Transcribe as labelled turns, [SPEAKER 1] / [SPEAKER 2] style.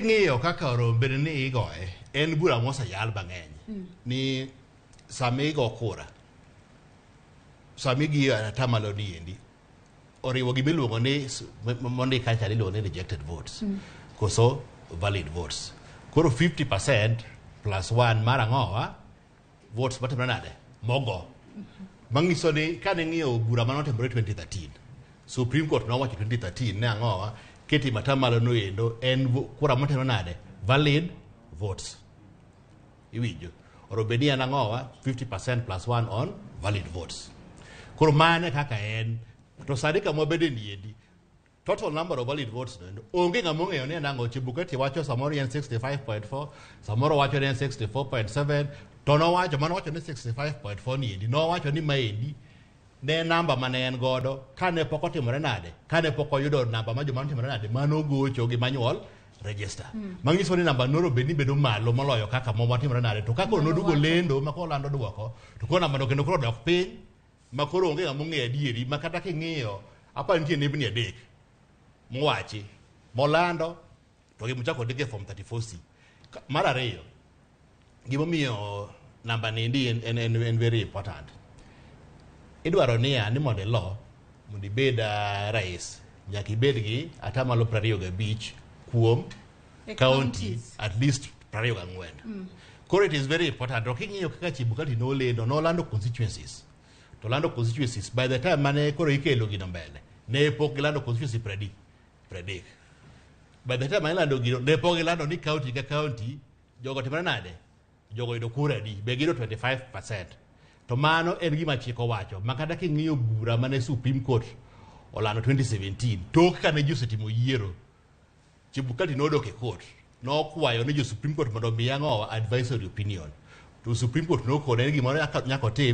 [SPEAKER 1] Ng'iyo kaka oromo bed ni igoye, en bura moseyal mang'eny ni sama igo kura, sama igiyo atamalo ni endi oriwo gima iluongo ni mondik kacha iluongo ni rejected votes koso valid votes. Koro 50% plus 1 mar ang'owa votes matimore nade mogo, manyiso ni kane ng'iyo bura manotimore 2013, Supreme Court nowacho 2013 ne ang'owa keti matamalo no endo en kura motimore nade, valid votes. Iwinjo oro bed ni en ang'owa 50% plus 1 on valid votes. Koro mane kaka en to sani kama wabede ni endi, total number of valid votes no endo onge ng'ama ong'eyo ni en ang'o. Chebukati wacho samoro en 65.4, samoro wacho ni en 64.7, to nowacho mano wacho ni 65.4 ni endi nowacho ni maendi ne namba mane en godo kane pok otimore nade, kane pok oyudo namba ma joma notimore nade manogocho gi manual register, manyiso ni namba noro bed ni bedo malo moloyo kaka motimore nade. To ka koro noduogo lendo ma koro lando duoko, to koro namba no kendo koro dok piny, ma koro onge ng'ama ong'eyo adieri. Ma kata king'iyo apa nitie nembni adek mowachi molando to gi mochako ndik e form 34C. Mar ariyo, gimomiyo namba ni endi en very important, idwaro niya ni mondo ilo mondo ibed rais nyaka ibed gi atamalo 25 kuom
[SPEAKER 2] E
[SPEAKER 1] county
[SPEAKER 2] counties.
[SPEAKER 1] at least 24. Koro it is very important. To king'iyo kaka Chebukati nolendo, nolando constituencies, to lando constituencies by the time mane koro ikelo gino mbele ne pok gilando constituency 30. By the time mane ilando gino ne pok gilando ni county ka county jogo timore nade, jogo yudo kura adi, be giyudo 25%. To mano en gima chik owacho, ma kata king'iyo bura mane Supreme Court olando 2017 tok kane ji osetimo yiero, Chebukati nodok e court nokwayo ni jo Supreme Court mondo omiye ang'owa advisory opinion, to Supreme Court nokone ni gimoro nyaka otim.